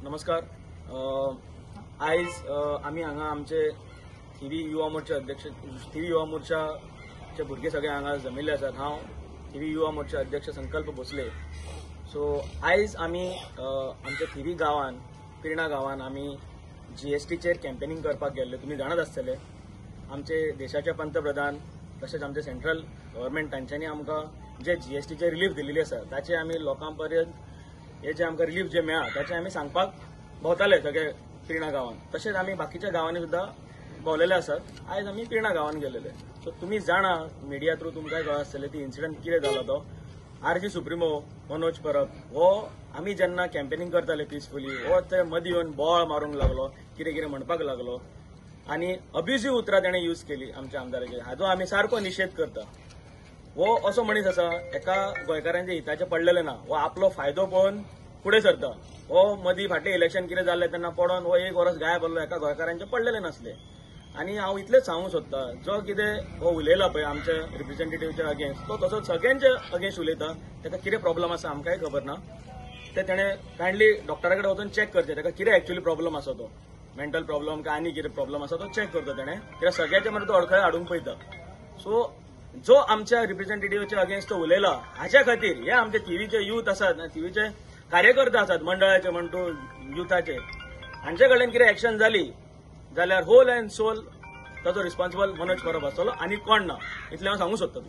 नमस्कार. आयज आमी हांगा आमचे थिवी युवा मोर्चा अध्यक्ष, थिवी युवा मोर्चाचे भुरगे सगळे हांगा जमिल्ले आसात. हांव थिवी युवा मोर्चा अध्यक्ष संकल्प भोसले. सो आयज आमी आमच्या थिवी गांवान, पिर्णा गांवान आमी जीएसटीचेर कॅम्पेनिंग करपाक गेल्ले. तुमी जाणात आसतले, आमचे देशाचे पंतप्रधान तशेंच आमचे सेंट्रल गव्हर्मेंट तांच्यांनी आमकां जे जीएसटीचे रिलीफ दिलेली आसा ताचे आमी लोकां पर्यंत हे जे आमकां रिलीफ जे मेळ्ळा ताचे आमी सांगपाक भोंवताले सगळे पिर्णा गांवान. तशेंच आमी बाकीच्या गांवांनी सुद्दां भोंवलेले आसात. आयज आमी पिर्णा गांवान गेलेले. सो तुमी जाणा, मिडिया थ्रू तुमकांय कळ्ळां आसतलें ती इन्सिडंट कितें जालो तो. आरजी सुप्रिमो मनोज परब हो आमी जेन्ना कॅम्पेनिंग करताले पिसफुली, हो ते मदीं येवन बोवाळ मारूंक लागलो, कितें कितें म्हणपाक लागलो आनी अब्युजीव उतरां ताणें यूज केली आमच्या आमदाराचेर. हाजो आमी सारको निशेध करता. हो असो मनीस आसा, एका गोंयकारांच्या हिताचें पडलेलें ना. हो आपलो फायदो पळोवन फुडें सरता. हो मदीं फाटलें इलेक्शन कितें जाल्लें तेन्ना पडोन हो एक वर्स गायब जाल्लो, एका गोंयकारांचें पडलेलें नासलें. आनी हांव इतलेंच सांगूंक सोदता, जो कितें हो उलयला पळय आमच्या रिप्रेझेंटेटिव्हच्या अगेन्स्ट, तो तसोच सगळ्यांच्या अगेन्स्ट उलयता. ताका कितें प्रॉब्लम आसा आमकांय खबर ना. ते तेणें कायंडली डॉक्टरा कडेन वचून चॅक करचें ताका कितें एक्चुअली प्रॉब्लम आसा, तो मेंटल प्रॉब्लम काय आनी कितें प्रॉब्लम आसा तो चॅक करता तेणें. कित्याक सगळ्याच्या मदीं तो अडखळे हाडूंक पळयता. सो जो आमच्या रिप्रेझेंटेटिव्हच्या अगेन्स्ट तो उलयला हाच्या खातीर हे आमचे थिवीचे यूथ आसात, थिवीचे कार्यकर्ते आसात, मंडळाचे म्हणटू युथाचे, हांचे कडल्यान कितें एक्शन जाली जाल्यार होल अँड सोल ताचो रिस्पॉन्सिबल मनोज परब आसतलो आनी कोण ना, इतलें हांव सांगूंक सोदतां.